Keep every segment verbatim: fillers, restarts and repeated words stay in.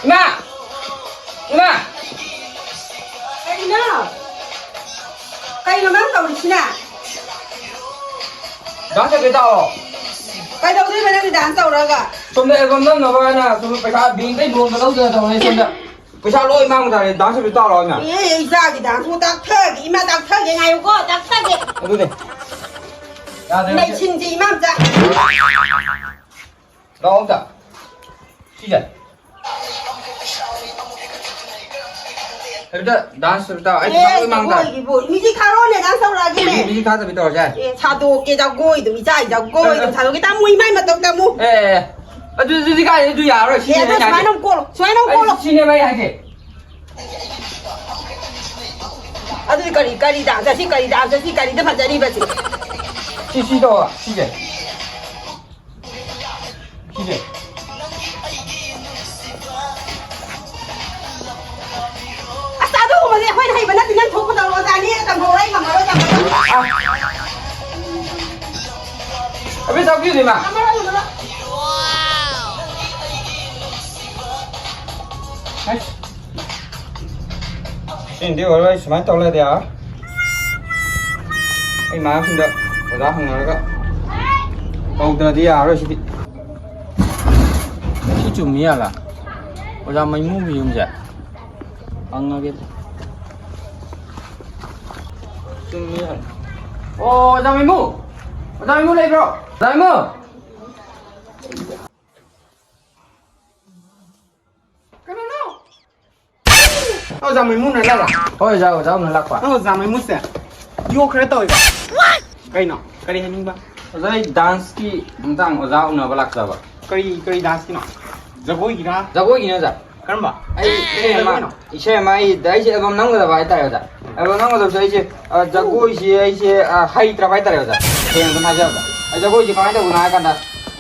ꯏꯃꯥ! ꯏꯃꯥ! ꯀꯔꯤꯅꯣ? ꯀꯩꯅꯣ ꯅꯪ ꯇꯧꯔꯤꯁꯤꯅ? ꯗꯥꯟꯁ ꯍꯥꯏꯐꯦꯠ ꯇꯥꯛꯑꯣ꯫ ꯀꯩꯗꯧꯗꯣꯏꯕ ꯅꯪꯗꯤ ꯗꯥꯟꯁ ꯇꯧꯔꯒ? ꯁꯣꯝꯗ ꯑꯦꯜꯕꯝ ꯅꯝꯅꯕ ꯍꯥꯏꯅ ꯁꯣꯝꯗ ꯄꯩꯁꯥ ꯕꯦꯡꯛꯇꯩ ꯂꯣꯟꯒ ꯂꯧꯗꯅ ꯇꯧꯔꯦ ꯁꯣꯝꯗ꯫ ꯄꯩꯁꯥ ꯂꯣꯏ ꯃꯥꯡꯕ ꯇꯥꯔꯦ, ꯗꯥꯟꯁ ꯍꯥꯏꯐꯦꯠ ꯇꯥꯛꯑꯣ ꯍꯥꯏꯅ꯫ ꯑꯦ, ꯑꯩ ꯏꯆꯥꯒꯤ ꯗꯥꯟꯁ ꯑꯃꯨꯛ ꯇꯥꯛꯊꯒꯦ, ꯏꯃꯥ ꯇꯥꯛꯊꯒꯦ, ꯉꯥꯏꯌꯨꯀꯣ, ꯇꯥꯛꯊꯒꯦ꯫ ꯑꯗꯨꯅꯦ꯫ ꯌꯥꯗ꯭ꯔꯦ, ꯌꯥꯗ꯭ꯔꯦ꯫ ꯅꯩꯁꯤꯟꯁꯤ ꯏꯃꯥꯝꯆꯥ꯫ ꯂꯥꯛꯑꯣ ꯑꯝꯇ꯫ ꯁꯤꯁꯦ꯫ ꯍꯦꯛꯇ ꯗꯥꯟꯁ ꯍꯦꯛꯇ ꯑꯩ ꯑꯦ, ꯄꯩꯁꯥ ꯂꯣꯏ ꯃꯥꯡ ꯇꯥꯔꯦ꯫ ꯖꯒꯣꯏꯒꯤꯕꯨ꯫ ꯃ꯭ꯌꯨꯖꯤꯛ ꯊꯥꯔꯛꯑꯣꯅꯦ, ꯗꯥꯟꯁ ꯇꯧꯔꯛꯑꯒꯦꯅꯦ꯫ ꯃ꯭ꯌꯨꯖꯤꯛ ꯊꯥꯗꯕꯤ ꯇꯧꯔꯁꯦ꯫ ꯑꯦ, ꯊꯥꯗꯣꯛꯀꯦ, ꯖꯒꯣꯏꯗꯨ, ꯏꯆꯥ ꯖꯒꯣꯏꯗꯨ ꯑꯦ, ꯑꯦ꯫ ꯊꯥꯗꯣꯛꯀꯦ꯫ ꯇꯥꯃꯣ, ꯏꯃꯥꯏ ꯃꯇꯧ ꯇꯥꯃꯣ꯫ ꯑꯦ, ꯑꯦ, ꯑꯦ꯫ ꯑꯗꯨ, ꯑꯗꯨꯗꯤ ꯀꯥꯏꯗꯩ ꯑꯗꯨ ꯌꯥꯔꯔꯣꯏ꯫ ꯑꯦ, ꯁꯤꯅꯦꯕ ꯑꯗꯨ ꯑꯩꯅ ꯍꯥꯏꯁꯦ꯫ ꯁꯨꯃꯥꯏꯅ ꯑꯃꯨꯛ ꯀꯣꯜꯂꯣ, ꯁꯨꯃꯥꯏꯅ ꯑꯃꯨꯛ ꯑꯩ ꯀꯣꯜꯂꯣ꯫ ꯁꯤꯅꯦꯕ ꯑꯩ ꯍꯥꯏꯁꯦ꯫ ꯑꯗꯨꯗꯤ ꯀꯔꯤ, ꯀꯔꯤ ꯗꯥꯟꯁ? ꯁꯤ ꯀꯔꯤ ꯗꯥꯟꯁ? ꯁꯤ ꯀꯔꯤꯗ ꯐꯖꯔꯤꯕ ꯁꯤ? ꯁꯤ, ꯁꯤ ꯇꯧ, ꯁꯤꯁꯦ꯫ ꯁꯤꯁꯦ꯫ ꯑꯁ, ꯑꯗꯨꯒꯨꯝꯕꯗꯤ ꯑꯩꯈꯣꯏꯅ ꯍꯩꯕ ꯅꯠꯇꯦ, ꯅꯪ ꯊꯣꯛꯄ ꯇꯧꯔꯣ, ꯑꯣꯖꯥꯅꯤ ꯇꯝꯍꯧꯔꯣ, ꯑꯩ ꯉꯝꯃꯔꯣꯏ ꯇꯝꯕ꯫ ꯑꯥ꯫ ꯑꯕꯦ, ꯆꯥꯛ ꯄꯤꯗ꯭ꯔꯤ, ꯏꯃꯥ? ꯉꯝꯃꯔꯣꯏ, ꯉꯝꯃꯔꯣꯏ꯫ ꯑꯁ꯫ ꯁꯤꯅꯗꯤ ꯑꯣꯏꯔꯣꯏ, ꯁꯨꯃꯥꯏꯅ ꯇꯧ ꯂꯩꯔꯗꯤ ꯌꯥꯔꯣꯏ꯫ ꯑꯩ ꯏꯃꯥꯟꯅꯕꯁꯤꯡꯗ ꯑꯣꯖꯥ ꯍꯪꯅꯔꯒ ꯇꯧꯗ꯭ꯔꯗꯤ ꯌꯥꯔꯔꯣꯏ ꯁꯤꯗꯤ꯫ ꯁꯤ ꯆꯨꯝꯃꯤ ꯌꯥꯂꯥ? ꯑꯣꯖꯥ ꯃꯩꯃꯨꯒꯤ ꯌꯨꯝꯁꯦ ꯍꯪꯉꯒꯦ꯫ ꯆꯨꯝꯃꯤ ꯌꯥꯂꯥ? ꯑꯣ, ꯑꯣꯖꯥ ꯃꯩꯃꯨ! ꯑꯣꯖꯥ ꯃꯩꯃꯨ ꯂꯩꯕ꯭ꯔꯣ? ꯑꯣꯖꯥ ꯃꯩꯃꯨ! ꯀꯅꯥꯅꯣ? ꯑꯣꯖꯥ ꯃꯩꯃꯨꯅ ꯂꯥꯛꯂꯣ? ꯍꯣꯏ, ꯑꯣꯖꯥ, ꯑꯣꯖꯥ ꯎꯅ ꯂꯥꯛꯄ꯫ ꯑꯣꯖꯥ ꯃꯩꯃꯨꯁꯦ ꯌꯣ ꯈꯔ ꯇꯧꯋꯦꯕ꯫ ꯀꯩꯅꯣ? ꯀꯔꯤ ꯍꯥꯏꯅꯤꯡꯕ? ꯑꯣꯖꯥ, ꯑꯩ ꯗꯥꯟꯁꯀꯤ ꯃꯇꯥꯡ ꯑꯣꯖꯥ ꯎꯅꯕ ꯂꯥꯛꯆꯕ꯫ ꯀꯔꯤ, ꯀꯔꯤ ꯗꯥꯟꯁꯀꯤꯅꯣ? ꯖꯒꯣꯏꯒꯤꯔꯥ? ꯖꯒꯣꯏꯒꯤꯅꯦ, ꯑꯣꯖꯥ꯫ ꯀꯔꯝꯕ? ꯑꯩ ꯏꯁꯩ ꯑꯃ, ꯖꯒꯣꯏꯅꯣ? ꯏꯁꯩ ꯑꯃ ꯑꯩ, ꯑꯩꯁꯦ ꯑꯦꯜꯕꯝ ꯅꯝꯒꯗꯕ ꯍꯥꯏꯇꯥꯔꯦ, ꯑꯣꯖꯥ꯫ ꯎꯝ꯫ ꯑꯗꯣ ꯅꯪ ꯑꯗꯨꯝꯁꯨ ꯑꯩꯁꯦ, ꯑ, ꯖꯒꯣꯏꯁꯤ ꯑꯩꯁꯦ, ꯑ, ꯍꯩꯇ꯭ꯔꯕ ꯍꯥꯏꯇꯥꯔꯦ ꯑꯣꯖꯥ꯫ ꯁꯦꯡꯅ ꯑꯗꯨꯝ ꯍꯥꯏꯖꯔꯕꯗ꯫ ꯑꯩ ꯖꯒꯣꯏꯁꯤ ꯀꯃꯥꯏꯅ ꯇꯧꯕꯅꯣ ꯍꯥꯏ ꯀꯥꯟꯗ,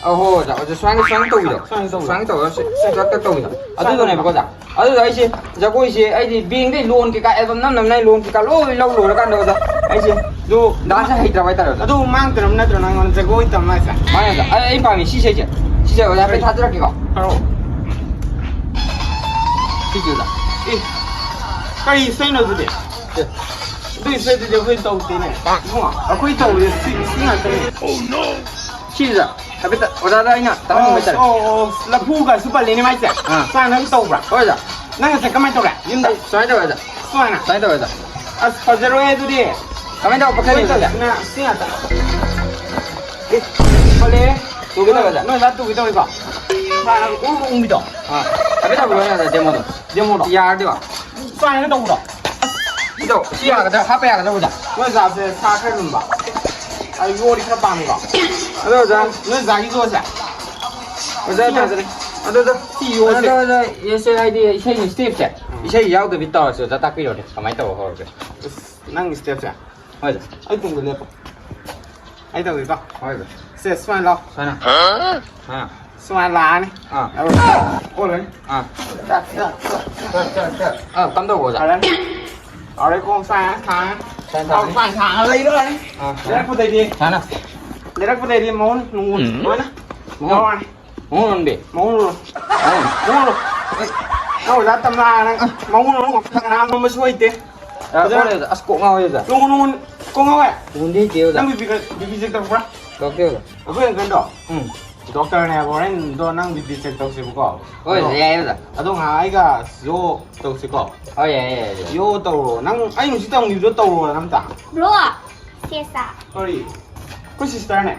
ꯑꯍꯣ ꯑꯣꯖꯥ, ꯑꯣꯖꯥ, ꯁꯨꯃꯥꯏꯅ, ꯁꯨꯃꯥꯏꯅ ꯇꯧꯕꯤꯗꯣ꯫ ꯁꯨꯃꯥꯏꯅ ꯇꯧꯕꯤꯗꯣ꯫ ꯁꯨꯃꯥꯏꯅ ꯇꯧꯔꯒ ꯁꯤ, ꯁꯤ ꯇꯛ ꯇꯛ ꯇꯧꯕꯤꯗꯣ꯫ ꯑꯗꯨꯗꯨꯅꯦꯕꯀꯣ ꯑꯣꯖꯥ꯫ ꯑꯗꯨꯗ ꯑꯩꯁꯦ ꯖꯒꯣꯏꯁꯦ ꯑꯩꯗꯤ ꯕꯦꯡꯗꯩ ꯂꯣꯟ ꯀꯩꯀꯥ ꯑꯦꯜꯕꯝ ꯅꯝ ꯅꯝꯅ ꯑꯩ ꯂꯣꯟ ꯀꯩꯀꯥ ꯂꯣꯏ ꯂꯧ ꯂꯣꯏꯔꯀꯥꯟꯗ ꯑꯣꯖꯥ ꯑꯩꯁꯦ ꯑꯗꯨ ꯗꯥꯟꯁꯁꯦ ꯍꯩꯇ꯭ꯔꯕ ꯍꯥꯏꯇꯥꯔꯦ ꯑꯣꯖꯥ꯫ ꯑꯗꯨ ꯃꯥꯡꯗ꯭ꯔꯕ ꯅꯠꯇ꯭ꯔꯣ ꯅꯪꯉꯣꯟꯗ ꯖꯒꯣꯏ ꯇꯝ ꯍꯥꯏꯁꯦ? ꯃꯥꯅꯦ ꯑꯣꯖꯥ꯫ ꯑꯩ, ꯑꯩ ꯄꯥꯝꯃꯤ ꯁꯤꯁꯦ ꯑꯩꯁꯦ꯫ ꯁꯤꯁꯦ ꯑꯣꯖꯥ ꯍꯥꯏꯐꯦꯠ ꯊꯥꯖꯔꯛꯀꯦꯀꯣ꯫ ꯊꯥꯔꯛꯑꯣ꯫ ꯁꯤꯁꯦ ꯑꯣꯖꯥ꯫ ꯑꯦ, ꯀꯔꯤ ꯏꯁꯩꯅꯣ ꯑꯗꯨꯗꯤ? ꯑꯦ, ꯑꯗꯨ ꯏꯁꯩꯗꯨꯗꯤ ꯑꯩꯈꯣꯏ ꯇꯧꯗꯦꯅꯦ꯫ ꯏꯕꯨꯡꯉꯣ, ꯑꯩꯈꯣꯏ ꯇꯧꯕꯁꯦ ꯁꯤ, ꯁꯤ ꯉꯥꯛꯇꯅꯦ꯫ ꯁꯤꯁꯦ ꯑꯣꯖꯥ꯫ ꯍꯥꯏꯐꯦꯠꯇ ꯑꯣꯖꯥꯗ ꯑꯩꯅ ꯇꯥꯍꯟꯅꯤꯡꯕ ꯑꯣ, ꯍꯥꯏꯇꯥꯔꯦ꯫ ꯑꯣ, ꯑꯣ, ꯂꯐꯨꯒꯁꯨ ꯄꯜꯂꯦꯅꯦ ꯃꯥꯏꯁꯦ꯫ ꯑꯥ꯫ ꯆꯥꯅꯕ ꯇꯧꯕ꯭ꯔꯥ? ꯍꯣꯏ ꯑꯣꯖꯥ꯫ ꯅꯪ ꯉꯁꯥꯏ ꯀꯃꯥꯏꯅ ꯇꯧꯔꯦ? ꯌꯨꯝꯗ꯫ ꯁꯨꯃꯥꯏꯅ ꯇꯧꯋꯦ ꯑꯣꯖꯥ꯫ ꯁꯨꯃꯥꯏꯅ? ꯁꯨꯃꯥꯏꯅ ꯇꯧꯋꯦ ꯑꯣꯖꯥ꯫ ꯑꯁ, ꯐꯖꯔꯣꯏ ꯑꯗꯨꯗꯤ꯫ ꯀꯃꯥꯏꯅ ꯇꯧꯕ ꯄꯥꯈꯪꯅꯣ ꯑꯣꯖꯥ? ꯅꯪ ꯁꯤ ꯉꯥꯛꯇ꯫ ꯑꯦ, ꯐꯔꯦ꯫ ꯇꯨꯒꯦ ꯇꯧꯋꯦ ꯑꯣꯖꯥ꯫ ꯅꯣꯏ ꯑꯣꯖꯥ ꯇꯨꯒꯦ ꯇꯧꯋꯦꯀꯣ? ꯁꯨꯃꯥꯏꯅ ꯎꯪ ꯎꯪꯕꯤꯗꯣ꯫ ꯑꯥ꯫ ꯍꯥꯏꯐꯦꯠ ꯇꯧꯕꯤꯔꯣꯅꯦ ꯑꯣꯖꯥ, ꯗꯦꯃꯣꯗꯣ꯫ ꯗꯦꯃꯣꯗꯣ? ꯌꯥꯔꯗꯤꯀꯣ꯫ ꯁꯨꯃꯥꯏꯅ ꯇꯧꯕꯗꯣ꯫ ꯁꯤꯗꯣ, ꯁꯤ ꯌꯥꯒꯗ꯭ꯔꯥ? ꯍꯥꯞꯄ ꯌꯥꯒꯗ꯭ꯔꯥ ꯑꯣꯖꯥ? ꯅꯣꯏ ꯑꯣꯖꯥꯁꯦ ꯁꯥ ꯈꯔ ꯂꯨꯝꯕ꯫ ꯑꯩ ꯌꯣꯗꯤ ꯈꯔ ꯄꯥꯝꯃꯤꯀꯣ꯫ ꯑꯗꯣ ꯑꯣꯖꯥ꯫ ꯅꯣꯏ ꯑꯣꯖꯥꯒꯤ ꯌꯣꯁꯦ꯫ ꯑꯣꯖꯥ, ꯁꯤ ꯌꯥ-, ꯊꯥꯖꯔꯦ꯫ ꯑꯗꯨꯗꯣ꯫ ꯁꯤ ꯌꯣꯁꯦ꯫ ꯑꯗꯣ ꯑꯣꯖꯥ, ꯌꯦꯁꯦ ꯍꯥꯏꯗꯤ ꯏꯁꯩꯒꯤ ꯁ꯭ꯇꯦꯞꯁꯦ꯫ ꯎꯝ꯫ ꯏꯁꯩ ꯌꯥꯎꯗꯕꯤ ꯇꯧꯔꯁꯦ ꯑꯣꯖꯥ, ꯇꯥꯛꯄꯤꯔꯣꯅꯦ꯫ ꯀꯃꯥꯏꯅ ꯇꯧꯕ ꯍꯧꯔꯒꯦ? ꯑꯁ, ꯅꯪꯒꯤ ꯁ꯭ꯇꯦꯞꯁꯦ꯫ ꯍꯣꯏ ꯑꯣꯖꯥ꯫ ꯑꯩ ꯇꯨꯡꯗ ꯂꯦꯞꯄꯣ꯫ ꯑꯩ ꯇꯧꯒꯦꯀꯣ꯫ ꯍꯣꯏ ꯑꯣꯖꯥ꯫ ꯁꯦ, ꯁꯨꯃꯥꯏꯅ ꯂꯥꯎ꯫ ꯁꯨꯃꯥꯏꯅ꯫ ꯁꯨꯃꯥꯏꯅ꯫ ꯁꯨꯃꯥꯏꯅ ꯂꯥꯛꯑꯅꯤ꯫ ꯑꯥ꯫ ꯑꯗꯨꯒ ꯑꯣꯜꯂꯅꯤ꯫ ꯑꯥ꯫ ꯆꯠ, ꯆꯠ, ꯆꯠ, ꯆꯠ, ꯆꯠ, ꯆꯠ꯫ ꯑꯥ, ꯀꯝꯗꯧꯕ ꯑꯣꯖꯥ? ꯐꯔꯅꯤ꯫ ꯑꯗꯩ ꯈꯣꯡ ꯁꯥꯏꯅ ꯊꯥꯡꯉꯅꯤ꯫ ꯁꯥꯏꯅ ꯊꯥꯡꯉꯅꯤ꯫ ꯈꯣꯡ ꯁꯥꯏꯅ ꯊꯥꯡꯉ ꯂꯩꯔꯣꯏ꯫ ꯑꯥ, ꯁꯥꯏꯅ꯫ ꯂꯩꯔꯛꯄꯗꯩꯗꯤ꯫ ꯁꯥꯏꯅ꯫ ꯂꯩꯔꯛꯄꯗꯩꯗꯤ ꯃꯉꯣꯟ ꯅꯨꯡꯉꯣꯟ ꯎꯝ꯫ ꯂꯣꯏꯅ ꯃꯉꯣꯟ꯫ ꯌꯥꯎꯔꯅꯤ꯫ ꯃꯉꯣꯟ ꯑꯣꯟꯕꯤ꯫ ꯃꯉꯣꯟ ꯎꯔꯣ꯫ ꯃꯉꯣꯟ ꯎꯔꯣ꯫ ꯅꯪ ꯑꯣꯖꯥ ꯇꯝꯂꯥ ꯅꯪ ꯃꯉꯣꯟ ꯎꯔꯣ꯫ ꯀꯅꯥꯝ ꯅꯣꯝꯕꯁꯨ ꯍꯩꯇꯦ꯫ ꯑꯥ, ꯑꯣꯖꯥ꯫ ꯀꯣꯟꯅ ꯑꯣꯖꯥ꯫ ꯑꯁ, ꯀꯣꯛ ꯉꯥꯎꯋꯦ ꯑꯣꯖꯥ꯫ ꯅꯣꯡꯃ ꯅꯣꯡꯃ ꯀꯣꯛ ꯉꯥꯎꯋꯦ꯫ ꯎꯟꯗꯤ ꯍꯩꯇꯦ ꯑꯣꯖꯥ꯫ ꯅꯪ ꯕꯤ ꯄꯤ ꯀ-, ꯕꯤ ꯄꯤ ꯆꯦꯛ ꯇꯧꯕ꯭ꯔꯥ? ꯇꯧꯗꯦ ꯑꯣꯖꯥ꯫ ꯑꯩꯈꯣꯏ ꯑꯪꯀꯜꯗꯣ ꯎꯝ꯫ ꯗꯣꯛꯇꯔꯅꯦꯕ, ꯍꯣꯔꯦꯟꯗꯣ ꯅꯪ ꯕꯤ ꯄꯤ ꯆꯦꯛ ꯇꯧꯁꯦꯕꯀꯣ꯫ ꯍꯣꯏ, ꯑꯗꯣ, ꯌꯥꯏꯌꯦ ꯑꯣꯖꯥ꯫ ꯑꯗꯣ ꯉꯥꯏꯍꯥꯛ ꯑꯩꯒ ꯌꯣ ꯇꯧꯁꯤꯀꯣ꯫ ꯍꯣꯏ, ꯌꯥꯏꯌꯦ, ꯌꯥꯏꯌꯦ, ꯌꯥꯏꯌꯦ꯫ ꯌꯣ ꯇꯧꯔꯣ꯫ ꯅꯪ ꯑꯩ ꯍꯧꯖꯤꯛ ꯇꯝꯈꯤꯕꯗꯣ ꯇꯧꯔꯣ ꯑꯝꯇ꯫ ꯕ꯭ꯔꯣ, ꯁꯦꯁꯥ꯫ ꯀꯔꯤ? ꯑꯩꯈꯣꯏ ꯁꯤꯁꯇꯔꯅꯦ꯫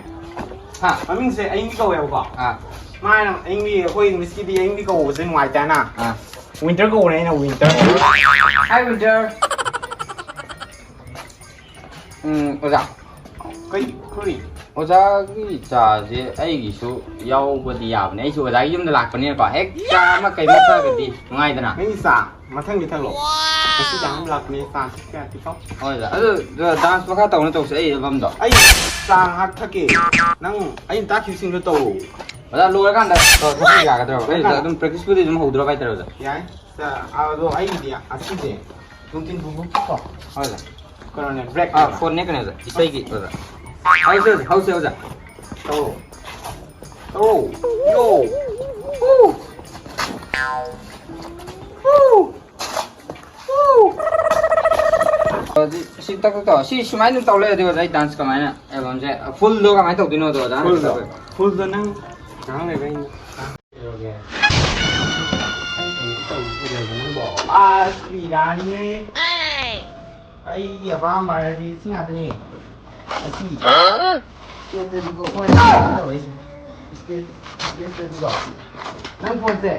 ꯍꯥ? ꯃꯃꯤꯡꯁꯦ ꯑꯌꯤꯡꯕꯤ ꯀꯧꯋꯦꯕꯀꯣ꯫ ꯑꯥ꯫ ꯃꯥꯅ ꯑꯌꯤꯡꯕꯤ, ꯑꯩꯈꯣꯏ ꯏꯪꯂꯤꯁꯀꯤꯗꯤ ꯑꯌꯤꯡꯕꯤ ꯀꯧꯕꯁꯦ ꯅꯨꯡꯉꯥꯏꯇꯦꯅ꯫ ꯑꯥ꯫ ꯋꯤꯟꯇꯔ ꯀꯧꯕꯅꯦ ꯑꯩꯅ, ꯋꯤꯟꯇꯔ꯫ Hi, winter. ꯎꯝ, ꯑꯣꯖꯥ꯫ ꯀꯩ? ꯀꯔꯤ? ꯑꯣꯖꯥꯒꯤ ꯆꯥꯁꯦ ꯑꯩꯒꯤꯁꯨ ꯌꯥꯎꯕꯗꯤ ꯌꯥꯕꯅꯦ꯫ ꯑꯩꯁꯨ ꯑꯣꯖꯥꯒꯤ ꯌꯨꯝꯗ ꯂꯥꯛꯄꯅꯤꯅꯀꯣ, ꯍꯦꯛ ꯆꯥ ꯑꯃ ꯀꯩ ꯑꯃ ꯊꯛꯑꯒꯗꯤ ꯅꯨꯡꯉꯥꯏꯗꯅ꯫ ꯅꯪꯒꯤ ꯆꯥ ꯃꯊꯪꯗꯤ ꯊꯛꯂꯣ꯫ ꯉꯁꯤꯗꯤ ꯑꯍꯥꯟꯕ ꯂꯥꯛꯄꯅꯦ, ꯆꯥ ꯊꯛꯄ ꯌꯥꯗꯦꯀꯣ꯫ ꯍꯣꯏ, ꯑꯣꯖꯥ꯫ ꯑꯗꯨ, ꯑꯗꯨ dance ꯃꯈꯥ ꯇꯧꯅ ꯇꯧꯁꯦ, ꯑꯩ ꯑꯦꯜꯕꯝꯗꯣ꯫ ꯑꯩ ꯆꯥ ꯉꯥꯏꯍꯥꯛ ꯊꯛꯀꯦ꯫ ꯅꯪ ꯑꯩꯅ ꯇꯥꯛꯈꯤꯕꯁꯤꯡꯗꯣ ꯇꯧꯔꯣ꯫ ꯑꯣꯖꯥ, ꯂꯣꯏꯔꯀꯥꯟꯗ ꯇꯧ-, ꯊꯛꯄ ꯌꯥꯒꯗ꯭ꯔꯣ? ꯑꯩ, ꯑꯣꯖꯥ, ꯂꯣꯏꯔꯀꯥꯟꯗ꯫ ꯑꯗꯨꯝ practiceꯄꯨꯗꯤ ꯑꯗꯨꯝ ꯍꯧꯗ꯭ꯔꯣ ꯀꯥꯏ ꯇꯧꯔꯦ, ꯑꯣꯖꯥ? ꯌꯥꯏ꯫ ꯆꯥ, ꯑꯗꯣ ꯑꯩꯒꯤꯗꯤ ꯑꯁꯤꯁꯦ ꯅꯨꯡꯊꯤꯟ ꯄꯨꯡ ꯀꯣ꯫ ꯍꯣꯏ, ꯑꯣꯖꯥ꯫ ꯀꯩꯅꯣꯅꯦ, break ꯑꯥ, ꯅꯦꯕ꯫ Phoneꯅꯦ ꯀꯩꯅꯣ, ꯑꯣꯖꯥ꯫ ꯏꯁꯩꯒꯤ, ꯑꯣꯖꯥ꯫ ꯍꯧꯁꯦ, ꯍꯧꯁꯦ, ꯍꯧꯁꯦ, ꯑꯣꯖꯥ꯫ ꯇꯧꯔꯣ꯫ ꯇꯧꯔꯣ꯫ ꯌꯣ꯫ ꯍꯨ꯫ ꯍꯨ꯫ ꯁꯤ ꯇꯛ ꯇꯛ ꯇꯧ꯫ ꯁꯤ ꯁꯨꯃꯥꯏꯅ ꯑꯗꯨꯝ ꯇꯧ ꯂꯩꯔꯗꯤ, ꯑꯣꯖꯥ, ꯑꯩ dance ꯀꯃꯥꯏꯅ, albumꯁꯦ fullꯗꯣ ꯀꯃꯥꯏꯅ ꯇꯧꯗꯣꯏꯅꯣꯗꯣ, ꯑꯣꯖꯥ? Fullꯗꯣ? Fullꯗꯣ ꯅꯪ ꯉꯥꯏꯍꯥꯛ ꯂꯩꯔꯒ ꯑꯩꯅ ꯇꯧꯔꯒꯦ꯫ ꯑꯩ ꯀꯩꯅꯣ ꯇꯧꯔꯤꯁꯦ ꯀꯩꯗꯧꯔꯒꯦ ꯅꯪꯕꯣ? ꯑꯁ, ꯕꯤꯔꯥꯅꯤꯅꯦ꯫ ꯑꯩꯒꯤ ꯑꯄꯥꯝꯕ ꯍꯥꯏꯔꯗꯤ ꯁꯤ ꯉꯥꯛꯇꯅꯦ꯫ ꯑꯁꯤ꯫ ꯁ꯭ꯇꯦꯠꯇꯗꯤꯀꯣ, ꯃꯣꯏꯅ ꯇꯧꯔꯛꯏꯁꯦ꯫ ꯁ꯭ꯇꯦꯠ-, ꯁ꯭ꯇꯦꯠꯇꯗꯤꯀꯣ꯫ ꯅꯪ ꯐꯣꯟꯁꯦ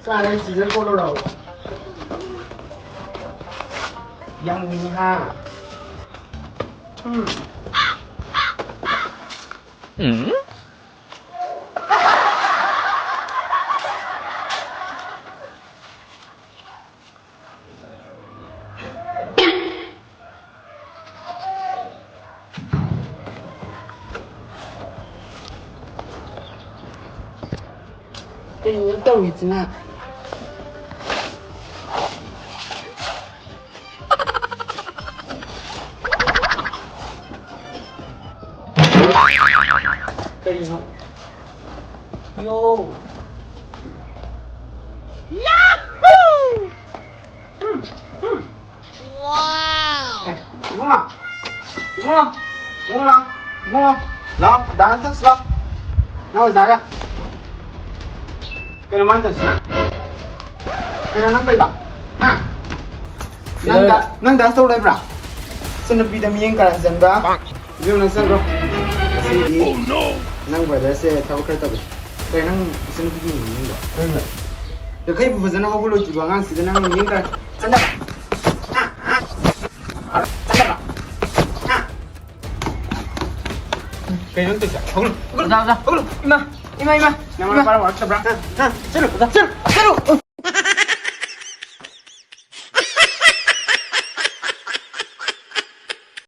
ꯆꯥꯔꯦ, ꯁꯤꯖꯔ ꯀꯣꯠꯂꯨꯔꯣ꯫ ꯌꯥꯝ ꯍꯥ꯫ ꯎꯝ꯫ ꯀꯩꯅꯣ ꯇꯧꯔꯤꯁꯤꯅ? ꯀꯔꯤꯅꯣ? ꯌꯣ! ꯌꯥꯍꯨ! ꯎꯝ, ꯎꯝ꯫ ꯋꯥꯎ! ꯑꯦ, ꯏꯕꯨꯡꯉꯣ! ꯏꯕꯨꯡꯉꯣ! ꯏꯕꯨꯡꯉꯣ! ꯏꯕꯨꯡꯉꯣ! ꯂꯥꯎ, dance ꯇꯧꯁꯤ ꯂꯥꯎ꯫ ꯅꯪ ꯑꯣꯖꯥꯒ꯫ ꯀꯩꯅꯣ ꯃꯥꯅ ꯇꯧꯔꯤꯁꯤꯅ? ꯀꯩꯅꯣ ꯅꯪ ꯇꯧꯔꯤꯗꯣ? ꯍꯥ? ꯅꯪ ꯗꯥ-, ꯅꯪ dance ꯇꯧ ꯂꯩꯕ꯭ꯔꯥ? ꯏꯆꯟꯅꯨꯄꯤꯗ ꯃꯤꯠꯌꯦꯡ ꯀꯔꯥꯟ ꯆꯪꯕ? ꯏꯕꯦꯝꯃ, ꯅꯪ ꯆꯪꯈ꯭ꯔꯣ꯫ ꯉꯁꯤꯗꯤ ꯅꯪ brotherꯁꯦ ꯊꯕꯛ ꯈꯔ ꯇꯧꯏ꯫ ꯀꯩ, ꯅꯪ ꯏꯆꯟꯅꯨꯄꯤꯒꯤ ꯃꯤꯠꯌꯦꯡꯗꯣ? ꯀꯩꯅꯣ? ꯌꯥꯡꯈꯩꯕꯨ ꯐꯖꯅ ꯍꯧꯕ ꯂꯣꯏꯗ꯭ꯔꯤꯕ ꯑꯉꯥꯡꯁꯤꯗ ꯅꯪ ꯃꯤꯠꯌꯦꯡ ꯀꯔꯥꯟ ꯆꯪꯗꯕ? ꯆꯪꯗꯕ? ꯀꯩꯅꯣ ꯅꯪ ꯇꯧꯔꯤꯁꯦ? ꯍꯧꯒꯠꯂꯣ, ꯍꯧꯒꯠꯂꯣ, ꯑꯣꯖꯥ, ꯑꯣꯖꯥ꯫ ꯍꯧꯒꯠꯂꯣ꯫ ꯏꯃꯥ, ꯏꯃꯥ, ꯏꯃꯥ, ꯅꯃꯥ ꯏꯃꯥ꯫ ꯅꯄꯥꯅ ꯋꯥꯔꯛꯇꯕ꯭ꯔꯥ? ꯍꯥ? ꯍꯥ? ꯆꯠꯂꯨ, ꯆꯠꯂꯨ, ꯆꯠꯂꯨ꯫